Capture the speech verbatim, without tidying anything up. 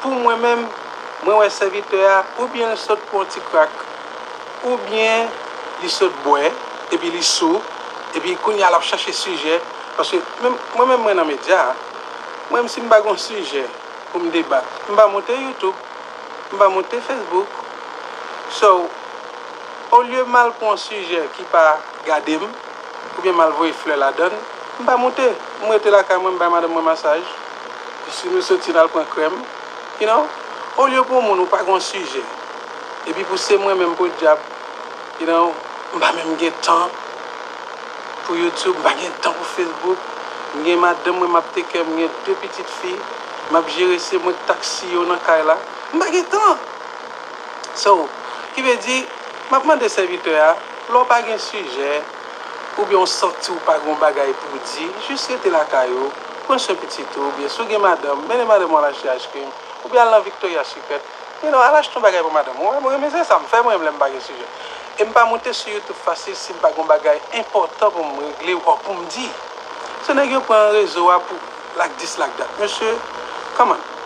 Pou mwen menm, mwen wè sèvitè a, oubyen l sot pran ti krak, oubyen li sot bwè, epi li sou, epi kounye a l ap chache sijè. Paske menm, mwen menm mwen nan medya a, mwen menm si m pa gen yon sijè pou m debat, m pa monte YouTube, m pa monte Facebook. So, olye m al pran yon sijè ki pa gade m, oubyen m al voye flè ladann, m pa monte. M rete lakay mwen, m bay madanm mwen masaj. Si nou soti, n al pran krèm. You know? Olye pou moun ou pa gen yon sijè. Epi pou se mwen menm podyab, you know, m pa menm gen tan pou YouTube, m pa gen tan pou Facebook. M gen madanm mwen m ap take care, m gen de pitit fi. M ap jere, se mwen k taxi yo nan kay la. M pa gen tan. So, ki vle di, m ap mande sèvitè a, lè w pa gen sijè, oubyen w santi w pa gen yon bagay pou w di, jis rete lakay ou, pran swen pitit ou, oubyen si w gen madanm, mennen madanm ou al achte ice cream, oubyen al nan Victoria's Secret, you know, al achte yon bagay pou madanm ou. Mwen, mwen, se sa m fè, mwen, lè m pa gen sijè. E m pa monte sou YouTube fasil si m pa gen yon bagay enpòtan pou m regle ou pou m di. So, nèg yo pran rezo a pou like this, like that. Mesye, come on.